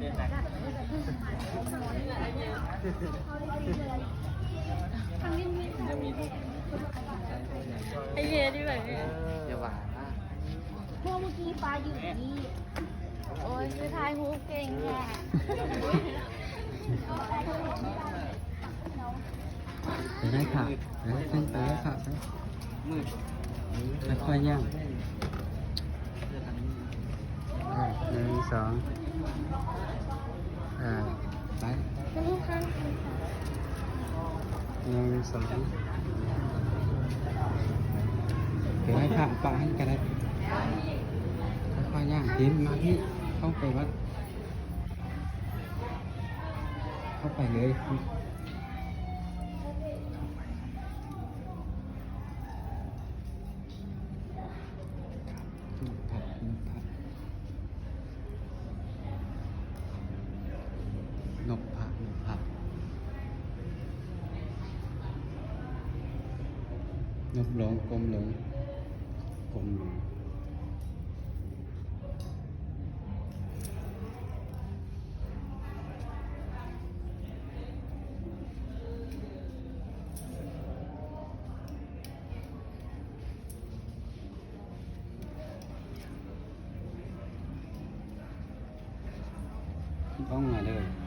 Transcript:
ໄອ້ເຢ້ ທີ່ແບບນີ້ ຢ່າຫວານນະ. ພວກເມື່ອກີ້ປາຢູ່ນີ້. ໂອ້ຍ ຄືຖ່າຍຮູບເກັ່ງແທ້. ໄປໄດ້ຄ່ະ ໄປໄດ້ຄ່ະ ໄປໄດ້ຄ່ະ ໄປ. ຄ່ອຍໆຍ່າງ. ເອີ ໜຶ່ງ ສອງ ເອີ ໄປ ໜຶ່ງ ສອງ ເດີນໄປພະປະຫັ້ນກະໄດ້. ຄ່ອຍໆຍ່າງ ເຫັນມາພີ້ ເຂົ້າໄປວັດ ເຂົ້າໄປເລີຍ. ນກພະ ນກພະ ນກພະ ນກພະ ນົບລົງ ກົ້ມລົງ ກົ້ມລົງ. ຕ້ອງມາເດີ.